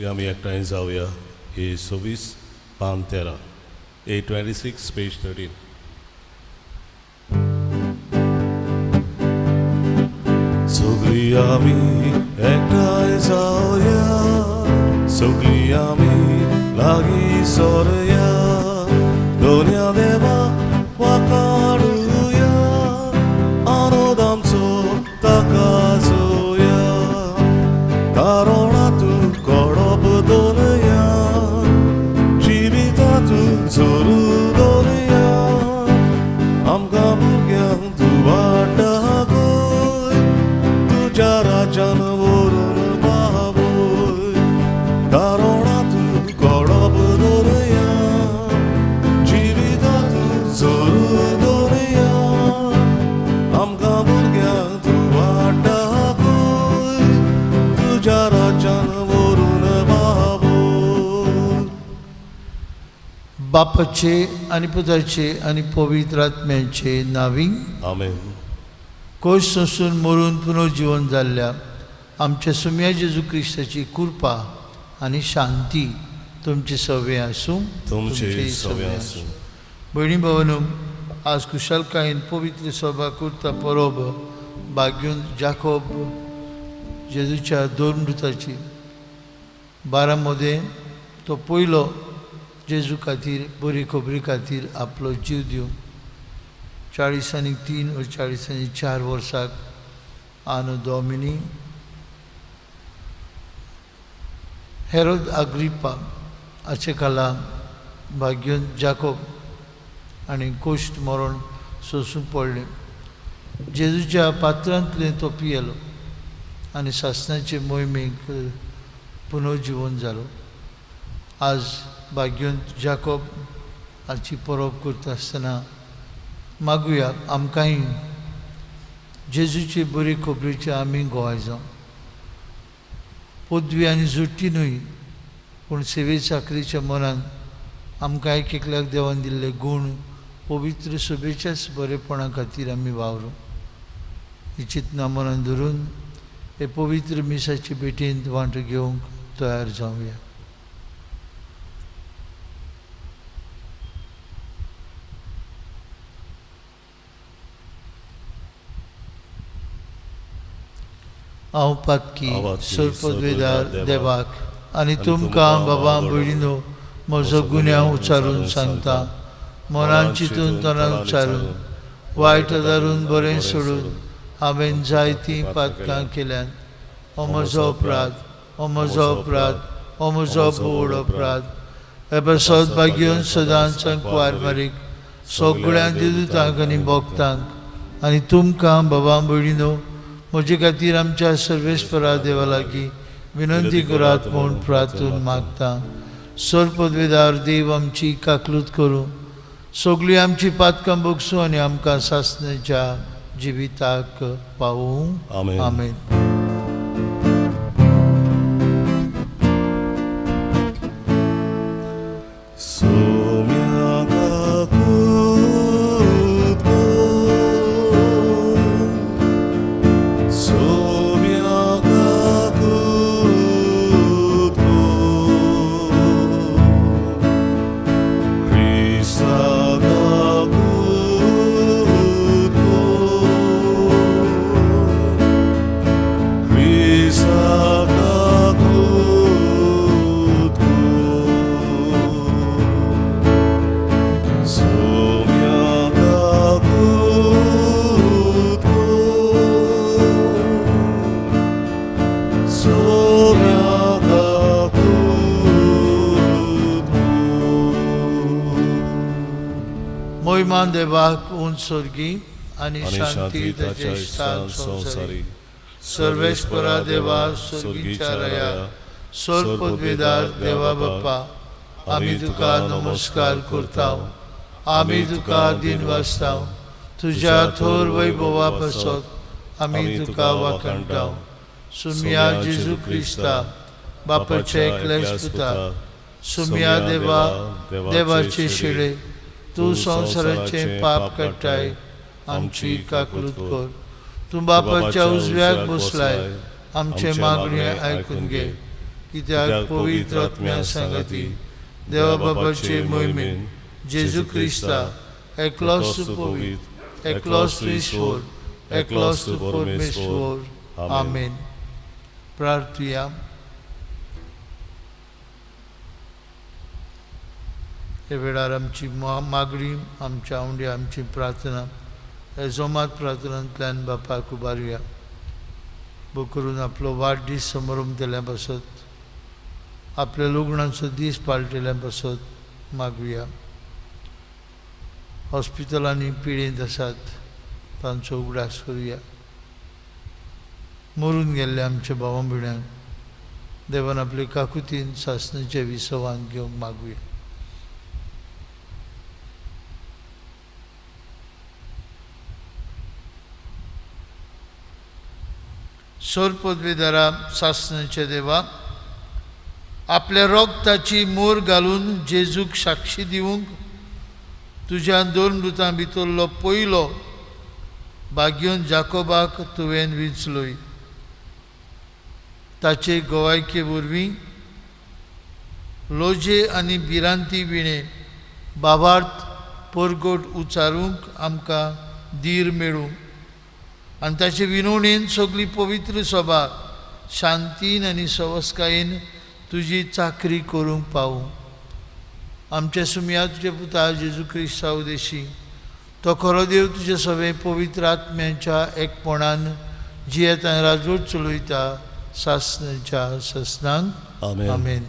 सगळीं आमी एकठांय जावया. ए 26 पान 13, A26 page 13. सगळीं आमी एकठांय जावया, सगळीं आमी लागीं सोरया, दोनया देवाक वाकाडुया, आनंद आमचो ताका जोया. कारणा तूं कडप दवरया, जिविता तूं जोरू दवरया, आमकां भुरग्यांक तूं वाटा गय, तुज्या राज्यान व्हरून पावय. कारणा तूं कडप दवरया, जिविता तूं जोरू दवरया, आमकां भुरग्यांक तूं वाटा गय, तुज्या राज्यान व्हरून पावय. बापाचे आनी पुताचे आनी पवित्र आत्म्याचे नावी. आमेन. कोश सोंसून मरून पुनर्जिवन जाल्ल्या आमच्या सुम्या जेजू क्रिस्ताची कृपा आनी शांती तुमचे सवे आसूं. तुमचे सवे आसूं. भयणी भावानू, आज खुशालकायेन पवित्र सभा करता परब भाग्यून जाकोब जेजूच्या दोन मृताची 12 मदें तो पयलो जेजू खातीर बरी खबरी खातीर आपलो जीव दिवन 43 व 44 वर्साक आनो डॉमिनी हेरोद आग्रिपा हाचे खाला भाग्यून जाकोब आनी कोश्ट मरण सोसूंक पडलें. जेजूच्या पात्रांतलें तो पियेलो आनी सासणाचे मोहिमेक पुनर्जिवन जालो. आज भाग्यून जाकोब हाची परब करता आसतना मागुया आमकांय जेजूचे बरी खबरेचे आमी गोवाय जावं. पदवी आनी जुटी न्हय पूण सेवे चाकरीच्या मनान आमकां एक एकल्याक देवान दिल्ले गूण पवित्र सभेच्याच बरेपणा खातीर आमी वावरूं. ही चिंतना मनान धरून हे पवित्र मिसाचे भेटेंत वांटो घेवंक तयार जावया. हांव पातकी सर्पद्वेदार देवाक आनी तुमकां बाबा भयणीनो म्हजो गुन्यांव उच्चारून सांगता. मनान चिंतून तोंडान उच्चारून वायट आदारून बरें सोडून हांवें जायतीं पातकां केल्यात. हो म्हजो अपराध, हो म्हजो अपराध, हो म्हजो व्हड अपराध. हे पासत भाग्योन सदांच कुवार मारीक सगळ्या दिदुतांक आनी भक्तांक आनी तुमकां बाबा भयणीनो म्हजे खातीर आमच्या सर्वेस्परा देवा लागीं विनंती करात म्हूण प्रार्थून मागता. सर्पद्वेदार देव आमची काकलूत करूं, सगळीं आमची पातकां भोगसूं आनी आमकां सासणाच्या जिविताक पावूं. आमेन. आमेन. मोहिमान देवाक उंच स्वर्गी आनी शांती ताचे इश्टान संवसारी. सर्वेस्परा देवा स्वर्गीच्या राया सर्पद्वेदार देवा बाप्पा, आमी तुका नमस्कार करता, आमी तुका दिन वाचता. तुज्या थोर वैभवा पासत आमी तुका वाखाणटा. सुमिया जेजू क्रिस्ता बापाचे एकलेच पुता, सुमिया देवा देवाचे शेळे, तूं संवसाराचें पाप काडटाय, आमची काकलूत कर. तूं बापाच्या उजव्याक बसलाय, आमचें मागणें आयकून घे. कित्याक पवित्र आत्म्या सांगाती देवा बाबाचे मोहिमेन जेजू क्रिस्ता एकलोच तूं पवित्र, एकलोच तूं ईश्वर, एकलोच तूं परमेश्वर. आमेन. प्रार्थुया. हे वेळार आमची मागणी, आमच्या आवंडी, आमची प्रार्थना हे जोमात प्रार्थनांतल्यान बापाक उबारुया. बो करून आपलो वाडदीस समारंभ केल्या पासत, आपल्या लग्नाचो दीस पाळटेल्या पासत मागुया. हॉस्पिटलांनी पिडेंत आसात तांचो उगडास करुया. मरून गेल्ले आमच्या भावा भयणांक देवान आपले काकुतीन सासणेचे विसवान घेवंक मागुया. सोरपदवेदारा सासणेचे देवा, आपल्या रोगताची मोर घालून जेजूक साक्षी दिवंक तुज्या दोन मृतां भितरलो पयलो भाग्योन जाकोबाक तुवें विंचलोय. ताचे गवायके वरवीं लोजे आनी भिरांती विणें बाबार्थ परगट उचारूंक आमकां धीर मेळूं आनी ताचे विनवणेन सगळी पवित्र सभा शांतीन आनी सवस्कायेन तुजी चाकरी करूंक पावूं. आमच्या सुमया तुज्या पुता जेजू क्रिस्ता उदेशी तो खरो देव तुज्या सगळे पवित्र आत्म्याच्या एकपणान जियेत आनी राजवट चलयता सासणाच्या सासणांक. आमेन.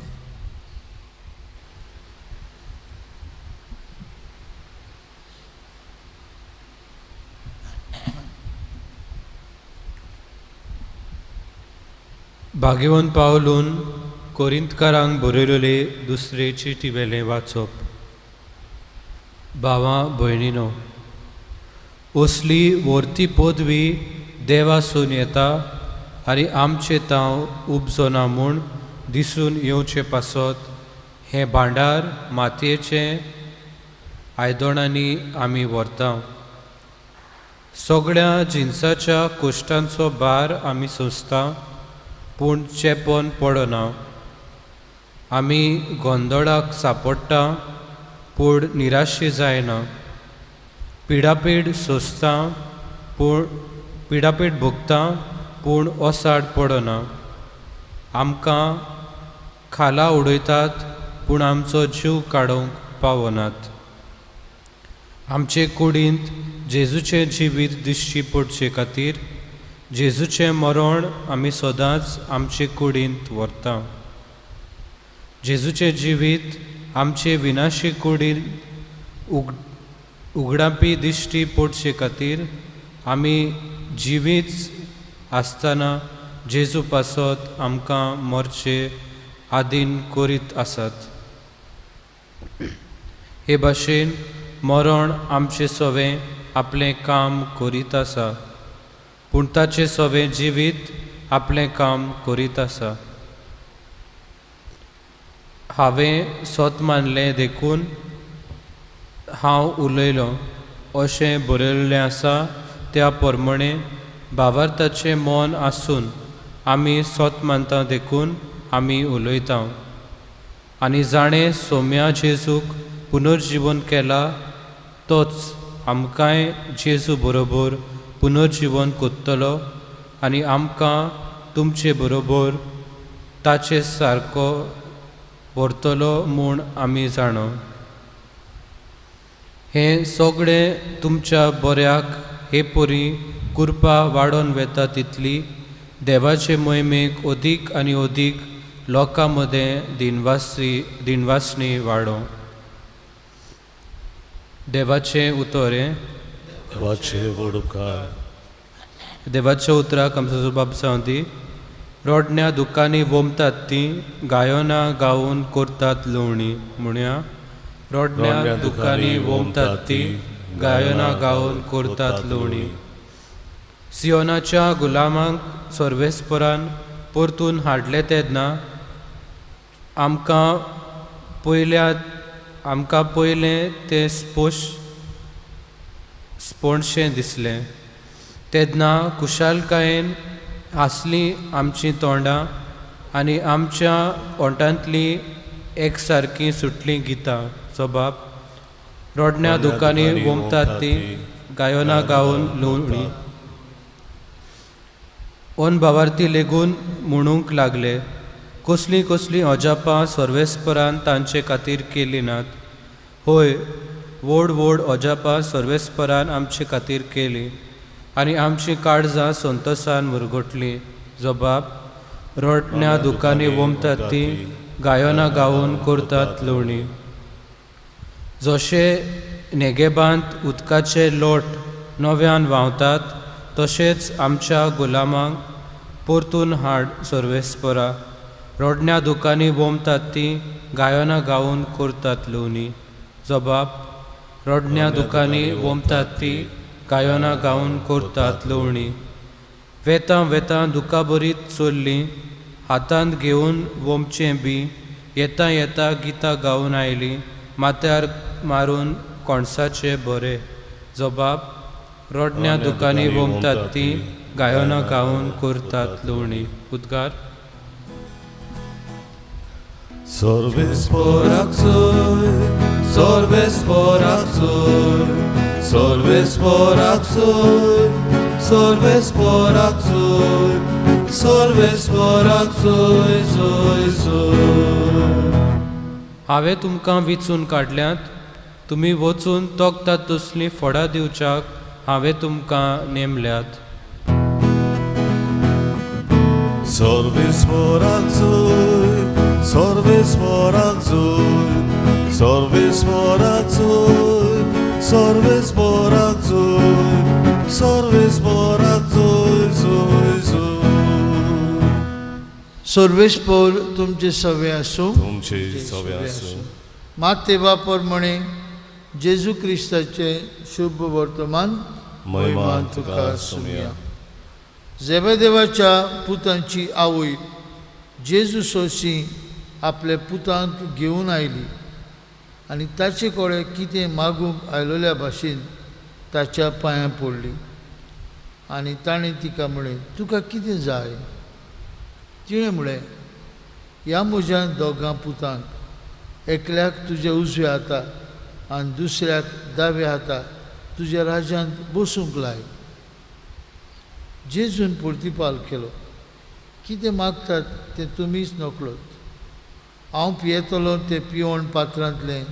भाग्यवंत पावलून कोरिंतकारांक बरयलेले दुसरे चिटी वेलें वाचप. भावां भयणीनो, असली व्हरती पदवी देवासून येता आनी आमचे तांव उपजना म्हूण दिसून येवचे पासत हें भांडार मातयेचें आयदणांनी आमी व्हरता. सगळ्या जिनसाच्या कोश्टांचो भार आमी सोंसता पूण चेपन पडना. आमी गोंदळाक सापडटा पूण निराशी जायना. पिडापीड सोंसता पूण पिडापीड भोगता पूण ओसाड पडना. आमकां खाला उडयतात पूण आमचो जीव काडूंक पावनात. आमचे कुडींत जेजूचें जिवीत दिश्टी पडचे खातीर जेजूचें मरण आमी सदांच आमचे कुडींत व्हरता. जेजूचें जिवीत आमचे विनाशी कुडीन उगडापी दिश्टी पडचे खातीर आमी जिवीच आसतना जेजू पासत आमकां मरचे आदीन करीत आसात. हे भाशेन मरण आमचें सवें आपलें काम करीत आसा पूण ताचें सवें जिवीत आपलें काम करीत आसा. हांवें सत मानलें देखून हांव उलयलों अशें बरयल्लें आसा. त्या प्रमाणे भावार्थाचें मन आसून आमी सत मानता देखून आमी उलयता. आनी जाणें सोम्या जेजूक पुनर्जिवन केला तोच आमकांय जेजू बरोबर पुनर्जिवन कोत्तलो आनी आमकां तुमचे बरोबर ताचे सारको व्हरतलो म्हूण आमी जाणो. हें सगळें तुमच्या बऱ्याक हे परी कृपा वाडोवन वेता तितली देवाचे मोहिमेक अदीक आनी अदीक लोकां मदें दिनवासणी वाडोवं. देवाचें उतर हें. देवाचें व्हड उपकार. देवाच्या उतराक आमचो बाब सांगती. रोडण्या दुकांनी वोमतात तीं गायनां गावन करतात लवणी म्हणया. रोडण्या दुकांनी वोमतात तीं गायनां गावन करतात लवणी. सियोनाच्या गुलामांक सर्वेस्परान परतून हाडले तेन्ना आमकां पयलें तें स्पोणशें दिसलें. तेन्ना खुशालकायेन हांसलीं आमचीं तोंडां आनी आमच्या ओंठांतलीं एकसारकीं सुटलीं गितां. जबाब रडण्या दुकांनी वोमतात ती गायोना गावन लुवणी. ओन भावार्थी लेगून म्हणूंक लागले, कसलीं कसलीं अजापां सर्वेस्परान तांचे खातीर केलीं नात. होय, व्हड व्हड अजापां सर्वेस्परान आमचे खातीर केलीं आनी आमचीं काळजां संतोसान मुरगटलीं. जबाब रडण्या दुकांनी वोमतात ती गायोना गावन करतात लुवणी. जशे नेगेबांत उदकाचे लोट नव्यान व्हांवतात तशेंच आमच्या गुलामांक परतून हाड सर्वेस्परा. रडण्या दुकांनी वोमतात ती गायोना गावन करतात लुवणी. जबाब रडण्या दुकांनी वोमतात ती गायोना गावन करतात लुवणी. वेतां वेतां दुकां भरीत चल्लीं, हातांत घेवन वोमचें बी, येता येता गितां गावन आयलीं, माथ्यार मारून कोणसाचे भरे. जबाब रडण्या दुकांनी वोमतात ती गायोना गावन करतात लुवणी. उद्गार सर्वेस्पराक सोय, सर्वेस्पराक सोय, सर्वेस्पराक सोय, सर्वेस्पराक सोय, सर्वेस्पराक सोय, सोय, सोय. हांवें तुमकां विचून काडल्यात, तुमी वचून तोखतात तसलीं फळां दिवच्याक हांवें तुमकां नेमल्यात. सर्वेस्पराक सोय, सर्वेस्पराक सोय, सर्वेस्पराक सोय, सर्वेस्पराक सोय, सर्वेस्पराक सोय, सोय, सोय. सर्वेस्पर तुमचे सवे आसूं. तुमचे सवे आसूं. माते बापर म्हणे जेजू क्रिस्ताचें शुभ वर्तमान महिमा तुका सोमया. जेबेदेवाच्या पुतांची आवय जेजू सोशी आपल्या पुतांक घेवन आयली आनी ताचे कडेन कितें मागूंक आयलोल्या भाशेन ताच्या पांयां पडली आनी ताणें तिका म्हळें, तुका कितें जाय? तिणें म्हळें, ह्या म्हज्या दोगां पुतांक एकल्याक तुज्या उजव्या हाता आनी दुसऱ्याक दाव्या हाता तुज्या राज्यांत बसूंक लाय. जेजून प्रतिपाल केलो, कितें मागतात तें तुमीच नकळत. हांव पियेतलो तें पिवण पात्रांतलें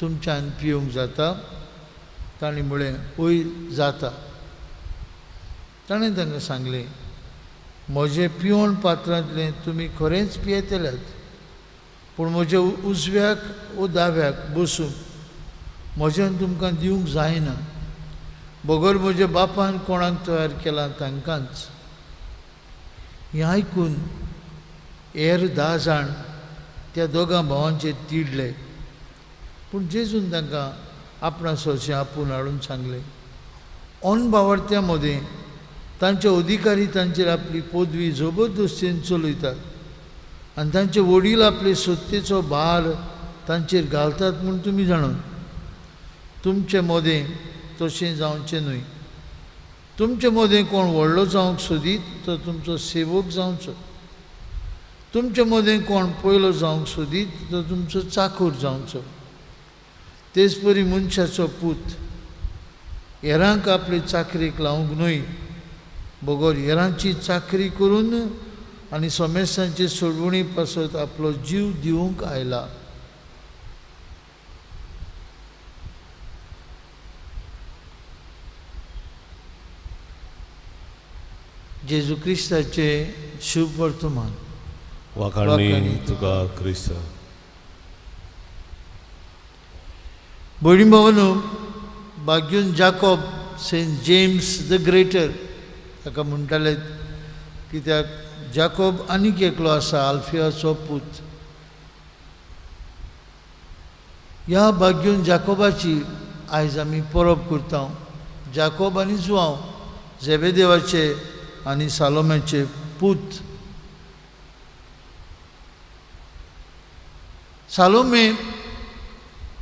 तुमच्यान पिवंक जाता? तांणी म्हळें, वय जाता. ताणें तांकां सांगलें, म्हजें पिवण पात्रांतलें तुमी खरेंच पियेतल्यात, पूण म्हज्या उजव्याक वो दाव्याक बसूंक म्हज्यान तुमकां दिवंक जायना, बगर म्हज्या बापान कोणाक तयार केलां तांकांच. हें आयकून हेर 10 जाण त्या दोगां भावांचेर तिडले, पूण जेजून तांकां आपणा सोरशें आपोवन हाडून सांगलें, अनभावार्थ्यां मदें तांचे अधिकारी तांचेर आपली पदवी जबरदस्तीन चलयतात आनी तांचे वडील आपले सत्तेचो भार तांचेर घालतात म्हूण तुमी जाणात. तुमचे मदें तशें जावचें न्हय. तुमचे मदें कोण व्हडलो जावंक सोदीत तो तुमचो सेवक जावचो. तुमचे मदें कोण पयलो जावंक सोदीत तो तुमचो चाकूर जावचो. तेच परी मनशाचो पूत हेरांक आपले चाकरीक लावंक न्हय, बगर हेरांची चाकरी करून आनी समेस्तांचे सोडवणी पासत आपलो जीव दिवंक आयला. जेजू क्रिस्ताचें शुभ वर्तमान. वाखाणी तुका क्रिस्त. भयणी भावांनो, भाग्यून Jacob Saint James the Greater ताका म्हणटाले, कित्याक जाकोब आनीक एकलो आसा, आल्फियाचो पूत. ह्या भाग्यून जाकोबाची आयज आमी परब करता. जाकोब आनी जुआंव जेबेदेवाचे आनी सालोम्याचे पूत. सालोमे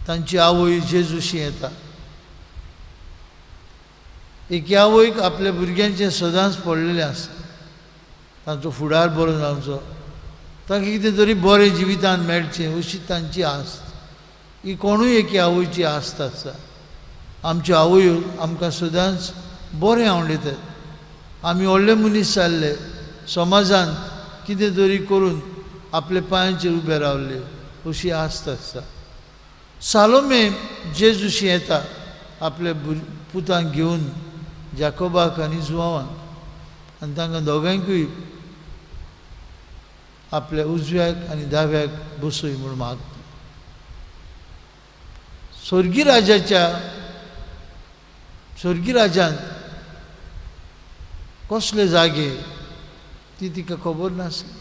तांची आवय जेजूशी येता. एके आवयक आपल्या भुरग्यांचें सदांच पडलेलें आसता, तांचो फुडार बरो जावचो, तांकां कितें तरी बरें जिवितान मेळचें अशी तांची आस्त. ही कोणूय एकी आवयची आस्त आसता. आमच्यो आवयो आमकां सदांच बरें आवडटात. आमी व्हडले मनीस जाल्ले समाजान कितें तरी करून आपल्या पांयांचेर उबे रावले अशी आस्त आसता. सालोमे जेजूशी येता आपल्या पुतांक घेवन, जाकोबाक आनी जुवांवाक, आनी तांकां दोगांयकूय आपल्या उजव्याक आनी दाव्याक बसय म्हूण मागता. स्वर्गी राजाच्या स्वर्गी राजान कसले जागे ती तिका खबर नासली.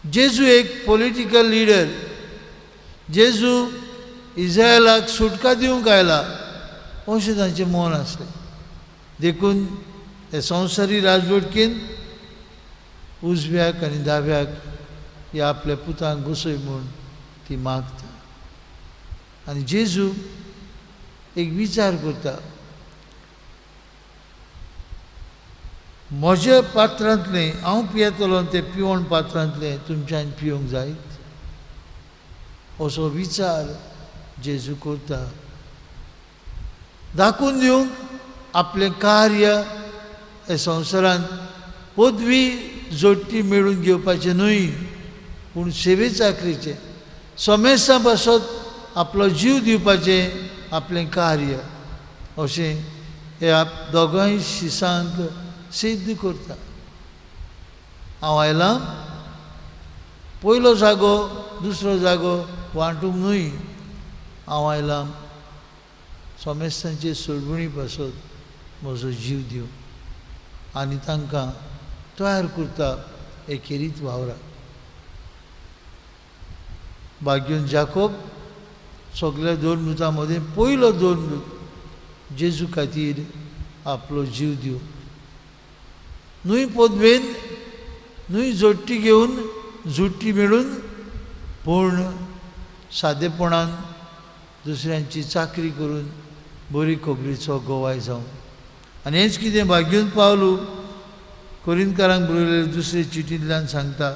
जेजू एक पॉलिटिकल लिडर, जेजू इस्रायलाक सुटका दिवंक आयला अशें तांचें मन आसलें. देखून हे संवसारी राजवटकेन उजव्याक आनी दाव्याक ह्या आपल्या पुतांक बसय म्हूण ती मागता. आनी जेजू एक विचार करता, म्हज्या पात्रांतलें हांव पियेतलो तें पिवण पात्रांतलें तुमच्यान पिवंक जायत असो विचार जेजू करता. दाखोवन दिवंक आपलें कार्य हे संवसारांत पदवी जोडटी मेळून घेवपाचें न्हय, पूण सेवे चाकरीचें, समेस्तां पासत आपलो जीव दिवपाचें आपलें कार्य अशें हे दोगांय शिसांक सिद्ध करता. हांव आयलां पयलो जागो दुसरो जागो वांटूंक न्हय, हांव आयलां समेस्तांचे सोडवणी पासत म्हजो जीव दिवंक आनी तांकां तयार करता एकेरीत वावराक. भाग्योन जाकोब सगल्या दोन मृतां मदीं पयलो दोन मृत जेजू खातीर आपलो जीव दिवंक, न्हय पदवेन न्हय जोडटी घेवन जुट्टी मेळून, पूण सादेपणान दुसऱ्यांची चाकरी करून बरी खबरीचो गोवाय जावं. आनी हेंच कितें भाग्योन पावलू कोरिंतकारांक बरयल्ले दुसरे चिटींतल्यान सांगता,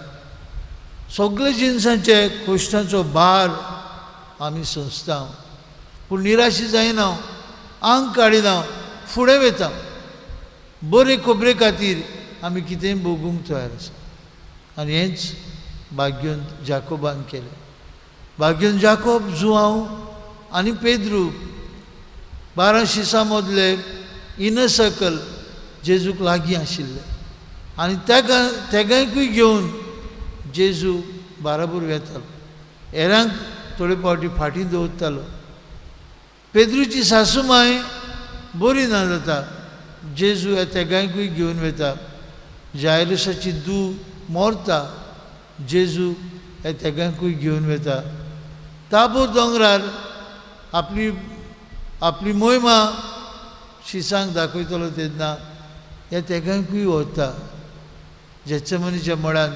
सगळे जिनसांचे कश्टांचो भार आमी सोंसता, पूण निराशी जायना, आंग काडिना, फुडें वता. बरे खबरे खातीर आमी कितेंय भोगूंक तयार आसा. आनी हेंच भाग्योन जाकोबान केलें. भाग्योन जाकोब, जुआंव आनी पेद्रू 12 शिसां मदले इनर सर्कल जेजूक लागीं आशिल्ले आनी तेगांयकूय घेवन जेजू बाराबर वेतालो. हेरांक थोडे फावटी फाटीं दवरतालो. पेद्रूची सासूमाय बरी ना जाता, जेजू ह्या तेगांयकूय घेवन वता. जायरसाची दू मरता, जेजू ह्या तेगांयकूय घेवन वता. ताबो दोंगरार आपली आपली मोहिमा शिसांक दाखयतलो तेन्ना ह्या तेगांयकूय व्हरता. जेत्सेमनीच्या मळांत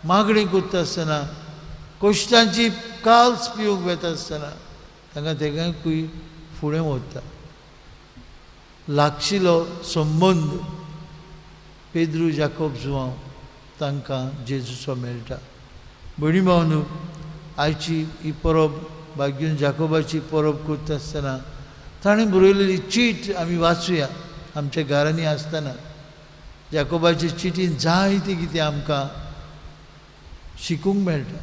मागणी करता आसतना, कश्टांची काल्स पिवंक वता आसतना तांकां तेगांयकूय फुडें व्हरता. लागशिलो संबंद पेद्रू जाकोब जुआंव तांकां जेजूचो मेळटा. भयणी भावनू, आयची ही परब भाग्योन जाकोबाची परब करता आसतना ताणें बरयलेली चीट आमी वाचुया. आमच्या घरांनी आसतना जाकोबाचे चिटीन जायतें कितें आमकां शिकूंक मेळटा,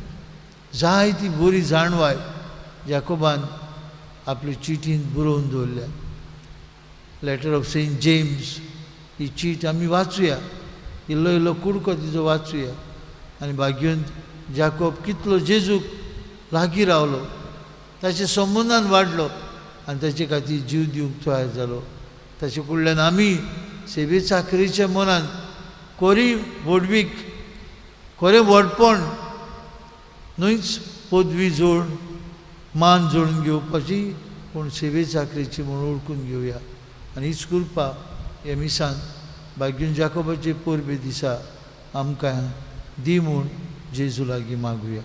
जायती बरी जाणवाय जाकोबान आपले चिटीन बरोवन दवरल्या. लेटर ऑफ सेंट जेम्स ही चीट आमी वाचुया, इल्लो इल्लो कुडको तिजो वाचुया. आनी भाग्योन जाकोब कितलो जेजूक लागीं रावलो, ताचे संबंदान वाडलो आनी ताचे खातीर जीव दिवंक तयार जालो. ताचे कडल्यान आमी सेवे चाकरीच्या मनान कोरी व्हडवीक, खरें व्हडपण न्हयच पदवी जोड मान जोडून घेवपाची, पूण सेवे चाकरीची म्हूण वळखून घेवया. आनी हीच कृपा ह्या मिसान भाग्योन जाकोबाचे परबे दिसा आमकां दी म्हूण जेजू लागीं मागुया.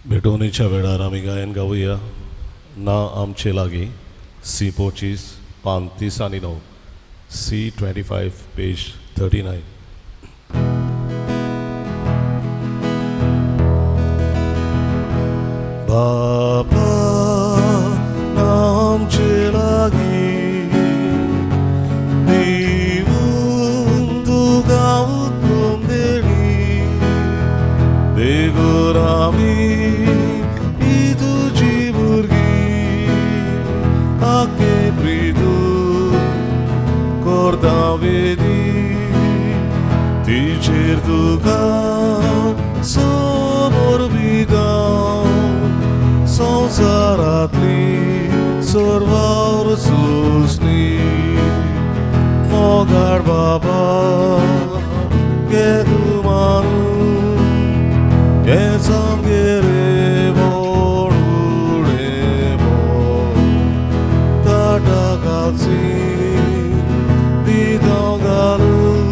भेटवणीच्या वेळार आमी गायन गावया ना आमचे लागीं सी 25 पान 30 आनी 9 सी 25 पेज 39. बाबा आमचे लागीं दिवन तुका उत्तम देणी देगूर आमी तुजी भुरगीं आके प्रितू करता वेदी तिचेर तुका समर्पिता संवसारांतली सर्वार सोंसली मोगाळ बाबा घे तूं मानून हें सामकें व्हड ताटा घालची दिता घालून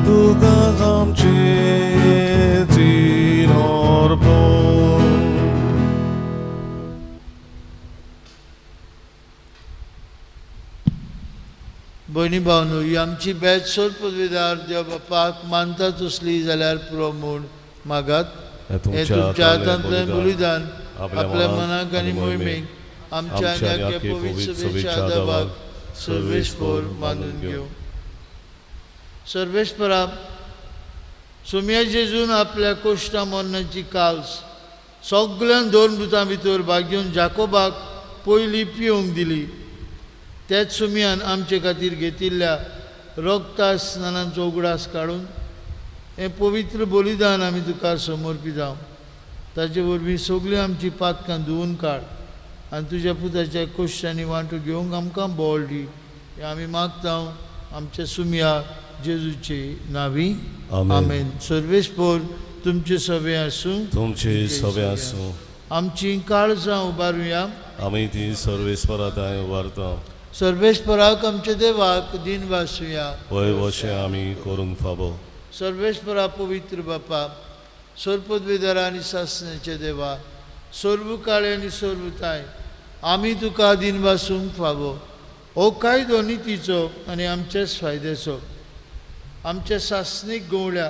तुका आमचें अर्पण. भयणी भावनो, ही आमची बेत सोर पदवीदार देव बापाक मानता तसली जाल्यार पुरो म्हूण मागात. हें तुमच्या हातांतलें बलिदान आपल्या मनाक आनी मोहिमेक आमच्या आनी पवित्र सभेच्या आदाबाक सर्वेस्पर मानून घेवं. सर्वेस्परा सोम्या जेजून आपल्या कोश्टा मरणाची काल्स सगळ्यान दोन भुतां भितर भाग्योन जाकोबाक पयली पिवंक दिली. त्याच सुमयान आमचे खातीर घेतिल्ल्या रक्ता स्नानांचो उगडास काडून हें पवित्र बलिदान आमी तुका समर्पिता. ताचे वरवीं सगळीं आमची पातकां धुवून काड आनी तुज्या पुताच्या कोश्टांनी वांटो घेवंक आमकां बळ दी. हें आमी मागता आमच्या सुमया जेजूचे नांवी, आमेन. सर्वेस्पर तुमचे सभे आसूं, तुमचे सभे आसूं. आमची काळजां उबारुया, आमी ती सर्वेस्परा दाय उबारता. सर्वेस्पराक आमच्या देवाक दिन वासुया, वय वशें आमी करूंक फावो. सर्वेस्परा पवित्र बापा, सर्पद्वेदारा आनी सासण्याचे देवा, सर्व काळे आनी सर्वताय आमी तुका दिन वासूंक फावो. हो कायदो नितीचो आनी आमच्याच फायद्याचो. आमच्या सासणीक गवळ्या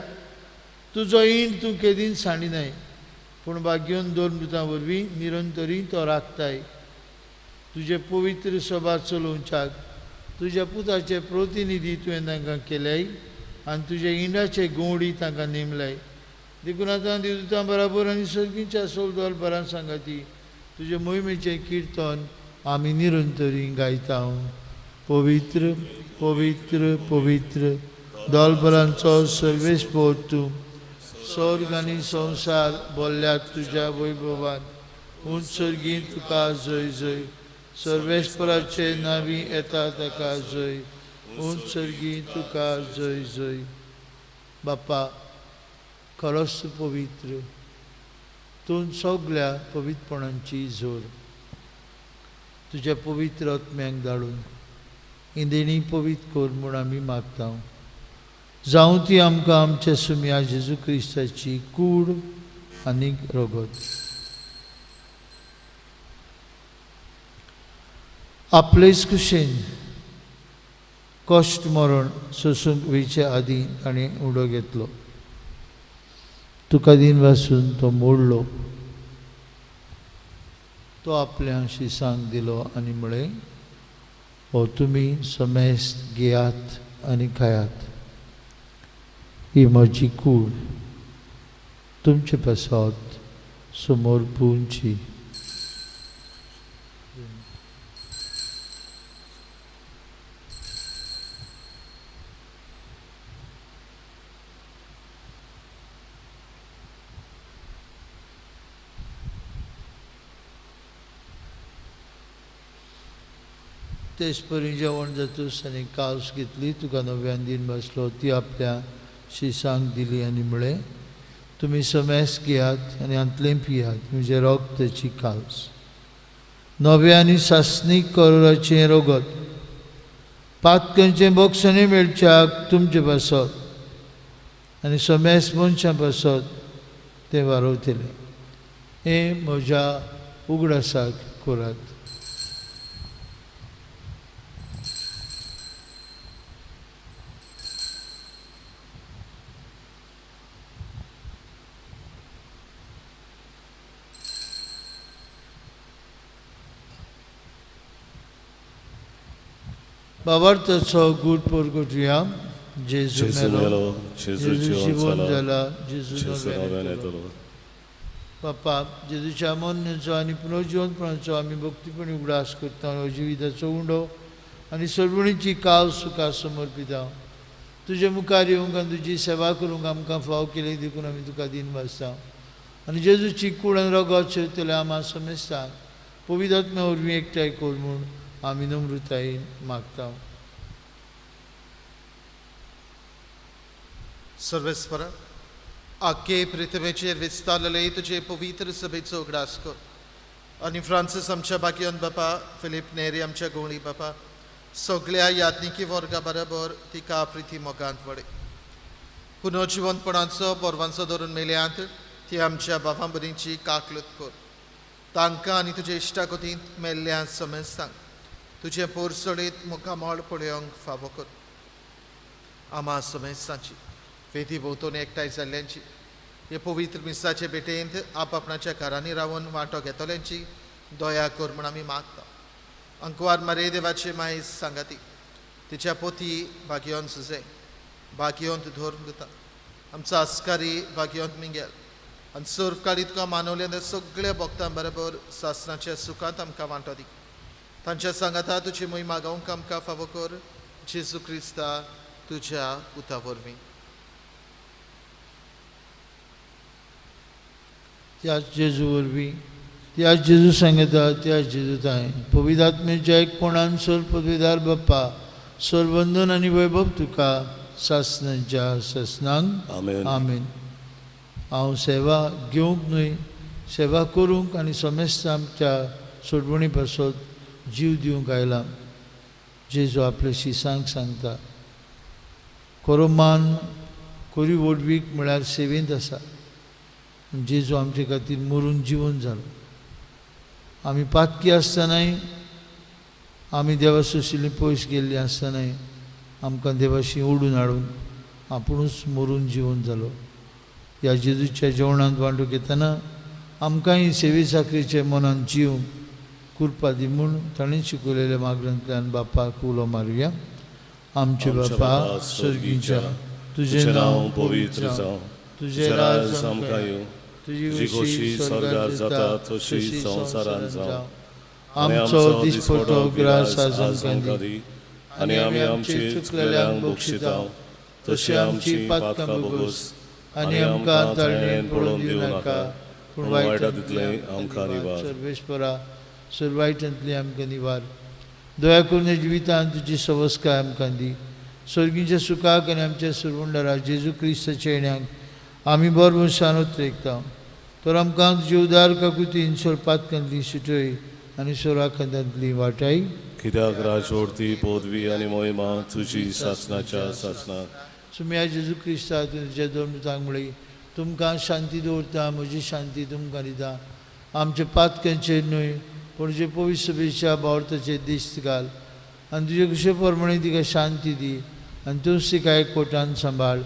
तुजो इंड तूं केदीन सांडिनाय, पूण भाग्योन दोन भुतां वरवीं निरंतरी तो राखताय. तुजे पवित्र सभा चलोवच्याक तुज्या पुताचे प्रतिनिधी तुवें तांकां केल्याय आनी तुज्या इंडाचे गोवडी तांकां नेमल्याय. देखून आतां देवदूतां बराबर आनी सर्गीच्या सोलदोल बरां सांगाती तुजे मोहिमेचें किर्तन आमी निरंतरी गायता. पवित्र पवित्र पवित्र दोलबरांचो सर्वेस्पर तूं, स्वर्ग आनी संवसार बोल्ल्यात तुज्या वैभवान. उंच सर्गीं तुका जय जय, सर्वेस्पराचे नांवी येता ताका जय, उंच सर्गीं तुका जय जय. बापा खरोच तूं पवित्र, तूं सगळ्या पवित्रपणांची जोर. तुज्या पवित्र आत्म्यांक धाडून इंदेणी पवित्र कर म्हूण आमी मागता. जावं ती आमकां आमच्या सुमया जेजू क्रिस्ताची कूड आनी रगत. आपलेच कुशेन कश्ट मरण सोसूंक वयचे आदीं ताणें उडो घेतलो. तुका दिन वासून तो मोडलो, तो आपल्या शिसांक दिलो आनी म्हळें, हो तुमी समेस्त घेयात आनी खायात, ही म्हजी कूड तुमचे पासत समर्पूंची. तेच परी जेवण जातूच आनी कावस घेतली, तुका नव्यान दिन बसलो, ती आपल्या शिसांक दिली आनी म्हळें, तुमी समेस घेयात आनी हांतलें पियात, म्हजें रगताची कावस, नव्या आनी सासणीक करोराचें रगत, पातकांचें बोगसणें मेळच्याक तुमचे पासत आनी समेस मनशां पासत तें वारवतलें. हें म्हज्या उगडासाक करात. बाबार्थाचो गूट परगटुया. जेजू मेलो, जेजू जिवन जाला, जेजू नव्यान येतलो. बापा, जेजूच्या मरणाचो आनी पुनर्जिवनपणाचो आमी भक्तीपणी उगडास करता. जिविताचो उंडो आनी सर्वणीची काव सुखा समर्पिता. तुजे मुखार येवंक आनी तुजी सेवा करूंक आमकां फाव केली देखून आमी तुका दिन वाचता. आनी जेजूची कूड आनी रगत शेवतले आमा समेस्तांक पवित्र आत्म्या वरवीं एकठांय कर म्हूण आमी नम्रतायेन मागता. सर्वेस्परा, आखे पृथ्वेचेर विस्तारलेले तुजे पवित्र सभेचो उगडास कर आनी फ्रांसीस आमच्या बाकियोन बापा, फिलीप नेरी आमच्या गोंवळी बापा, सगळ्या याज्ञिकी वर्गा बरोबर तिका प्रिती मोगांत वडे. पुनर्जिवंतपणाचो बोरवांचो धरून मेल्यांत ती आमच्या बापां भुरग्यांची काकलत कर. तांकां आनी तुजे इश्टागतींत मेल्ल्या समेस्तांक तुजें पोरसडीत मुखामळ पळोवंक फावो कर. आमा समेस्तांची वेदी भोंवतणी एकठांय जाल्ल्यांची, हे पवित्र मिसाचे भेटेंत आपआपणाच्या घरांनी रावन वांटो घेतल्यांची दया कर म्हूण आमी मागता. अंकवार मारे देवाचे मायज सांगाती, तिच्या पोती भाग्योन सुजे, भाग्योंत धर्म दिता, आमचो आस्कारी भाग्योंत मिंगेल आनी सर्व काळी तुका मानवल्या सगळ्या भक्तां बरोबर सासनाच्या सुखांत आमकां वांटो दी. तांच्या सांगाता तुजी मोही मागोवंक आमकां फावो कर, जेजू क्रिस्ता तुज्या पुता वरवीं. त्याच जेजू वरवीं, त्याच जेजू सांगता, त्याच जेजू तांय पवित्र आत्म्याच्या एकपणान सर्व पदवीदार बाप्पा, सर्वंदन आनी वैभव तुका सासनाच्या सासनांक. आमेन. आमेन. हांव सेवा घेवंक न्हय, सेवा करूंक आनी समेस्त आमच्या सोडवणी पासत जीव दिवंक आयला. जेजू आपल्या शिसांक सांगता, खरो मान खरी व्हडवीक म्हळ्यार सेवेंत आसा. जेजू आमचे खातीर मरून जिवन जालो. आमी पातकी आसतनाय, आमी देवा सोशिल्लीं पयस गेल्लीं आसतनाय आमकां देवाशी ओडून हाडून आपुणूच मरून जिवन जालो. ह्या जेजूच्या जेवणांत वांटो घेतना आमकांय सेवे चाकरीचे मनान जीव कृपा दी म्हूण ताणें शिकयलेल्या मागण्यांतल्यान बापाक उलो मारुया. आमचे बापा सर्गीच्या, तुजें नांव पवित्र जावं, तुजें राज आमकां येवं, तुजी खोशी स्वर्गार जाता तशी संवसारांत जावं. आमचो दिसपटो ग्रास आज आमकां दी आनी आमी आमचे चुकलेल्यांक बक्षिता तशी आमची पातकां भोगोस आनी आमकां ताळणेन पडोवन दिवं नाका, पूण वायटांतलें आमकां निवार. सर्वेस्परा, सर्व वायटांतलें आमकां निवार. दया करून जिवितांत तुजी सवस्काय आमकां दी. सर्गीच्या सुखाक आनी आमच्या सुरवंडारा जेजू क्रिस्ताच्या येण्याक आमी बरभरसान उतरेकता. तर आमकां तुजी उदार काकुतीन सोरपातकांतली सुटय आनी सोराखांतांतली वाटाय. कित्याक राजवडती पदवी आनी मोहिमा तुजी सासनाच्या सासनाक. सुम्या जेजू क्रिस्ता तुज्या दोन मित्रांक म्हळी, तुमकां शांती दवरता, म्हजी शांती तुमकां दिता. आमच्या पातकांचेर न्हय पूण जे पवित्र सभेच्या बावर्थाचेर दिश्ट घाल आनी तुजे कशे प्रमाणे तिका शांती दी आनी तूंच तिका एकवटान सांबाळ.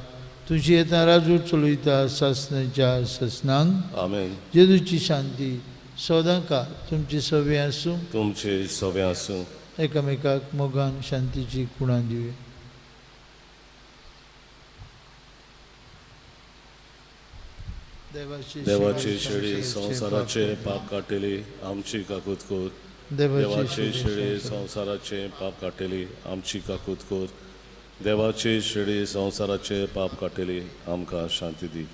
तुजी येता राजवट चलयता सासनाच्या सासनांक. आमेन. जेजूची शांती सदां काळ तुमचे सवे आसूं, तुमचे सवे आसूं. एकामेकाक मोगान शांतीची कुणां दिवया. देवाचे शेळी संवसाराचे पाप काडटली आमची काकूत कर. देवाचे शेळी संवसाराचे पाप काडटली आमची काकूत कर. देवाचे शेळी संवसाराचे पाप काडटली आमकां शांती दी.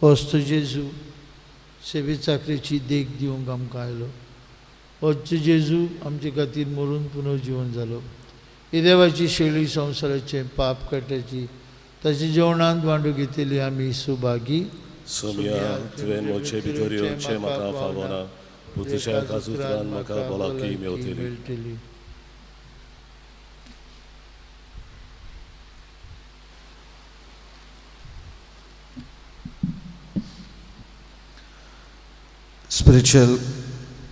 होच जेजू सेवे चाकरेची देख दिवंक आमकां आयलो. होच जेजू आमचे खातीर मरून पुनर्जिवन जालो. ही देवाची शेळी संवसाराचें पाप काडटाची ताच्या जेवणांत वांटो घेतली आमी सुभागी. सोम्या, तुवें म्हजे भितर येवचें म्हाका फावना, पूण तुज्या एकाच उतरान म्हाका भलायकी मेळटली. Spiritual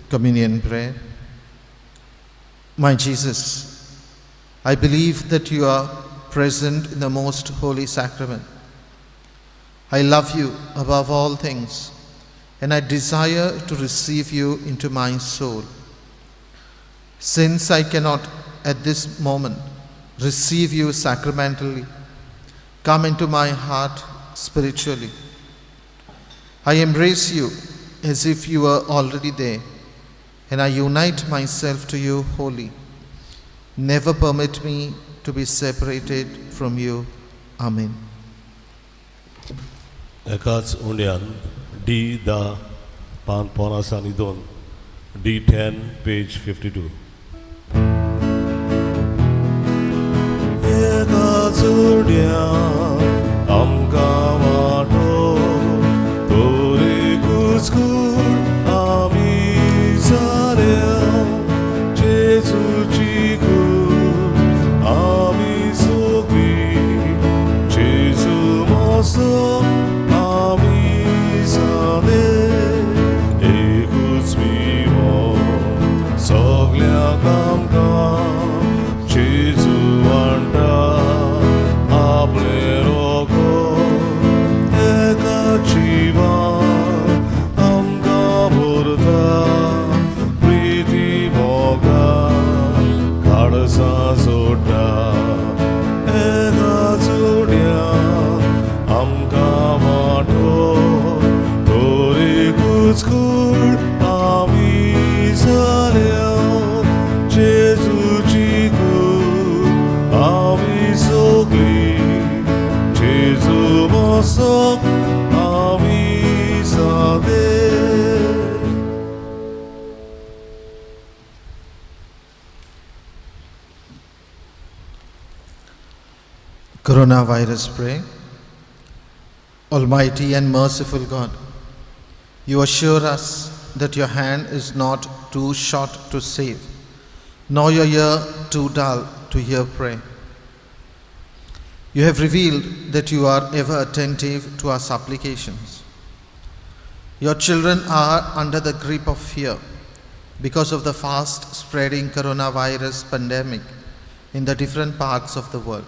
Communion Prayer. My Jesus, I believe that you are present in the most holy sacrament. I love you above all things, and I desire to receive you into my soul. Since I cannot at this moment receive you sacramentally, come into my heart spiritually. I embrace you as if you were already there, and I unite myself to you wholly. Never permit me to be separated from you. Amen. एकाच उंड्यान D 10 पान 52, D 10 page 52. एकाच उंड्यान आमकां वाटो तोरी कूड आमी जाल्या, जेजूची कूड आमी सगळीं, जेजू मोसो आमी जाले, एकूच विवो सगळ्याक आमकां, जेजू वांटा आपलें रोगत एका जिवान आमकां भरता, प्रिती मोगान काळजां जोडटा, एका जोड्यान आमकां वांटो तोरी कूड आमी जाल्या, जेजूची कूड आमी सगळीं, जेजू मोसो आमी जाले. Coronavirus Prayer. Almighty and merciful God, you assure us that your hand is not too short to save, nor your ear too dull to hear prayer. You have revealed that you are ever attentive to our supplications. Your children are under the grip of fear because of the fast spreading coronavirus pandemic in the different parts of the world.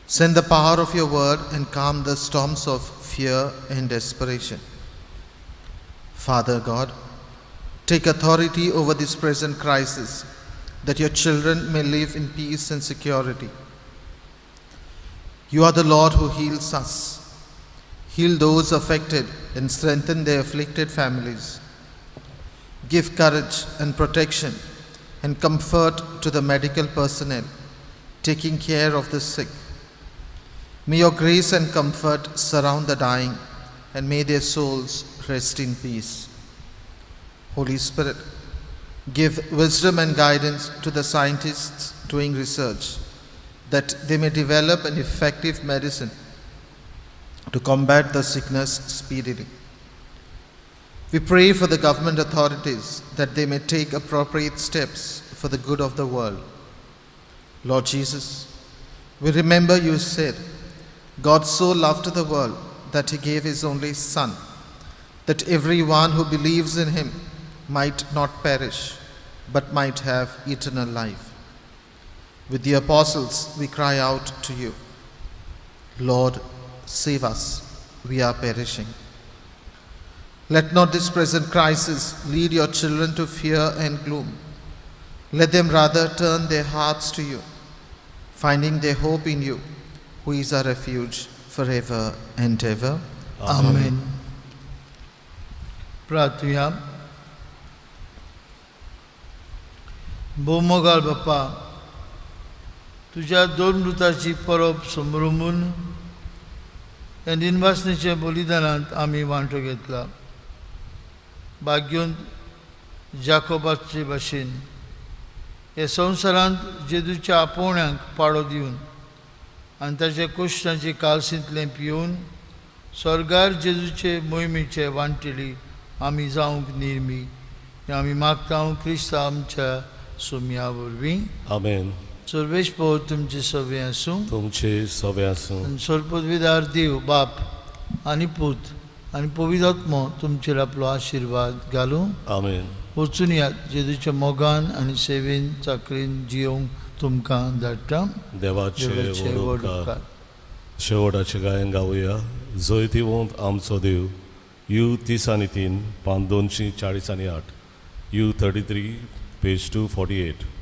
Send the power of your word and calm the storms of fear and desperation. Father God, take authority over this present crisis, that your children may live in peace and security. You are the Lord who heals us. Heal those affected and strengthen their afflicted families. Give courage and protection and comfort to the medical personnel taking care of the sick. May your grace and comfort surround the dying, and may their souls rest in peace. Holy Spirit, give wisdom and guidance to the scientists doing research, that they may develop an effective medicine to combat the sickness speedily. We pray for the government authorities that they may take appropriate steps for the good of the world. Lord Jesus, we remember you said, God so loved the world that he gave his only Son, that everyone who believes in him might not perish, but might have eternal life. With the apostles, we cry out to you, Lord, save us, we are perishing. Let not this present crisis lead your children to fear and gloom. Let them rather turn their hearts to you, finding their hope in you, who is our refuge forever and ever. Amen. प्रार्थुया. भोवमोगाळ बाप्पा, तुज्या दोन मृताची परब समरुमून ह्या निनवासनेच्या बलिदानांत आमी वांटो घेतला. भाग्योन जाकोबाचे भाशेन हे संवसारांत जेजूच्या आपोवण्यांक पाळो दिवन आनी ताच्या कुश्टांचे कालसींतलें पिवन स्वर्गार जेजूचे मोहिमेचे वांटेली आमी जावंक निर्मी हें आमी मागता क्रिस्तांव आमच्या सोम्या वरवीं. आमेन. सर्वेश पो तुमचे सवे आसूं. तुमचे सवे आसूं. आनी सर्वपदवीदार देव बाप आनी पूत आनी पवित्र तुमचेर आपलो आशिर्वाद घालूं. आमेन. वचून यात जेजूच्या मोगान आनी सेवेन चाकरीन जियोवंक तुमकां धाडटा. देवाचे देवाचे व्हड व्हड उपकार. उपकार. शेवटाचें गायन गावया. जैतिवंत आमचो देव, you 33, पान 248, you 33, page 248.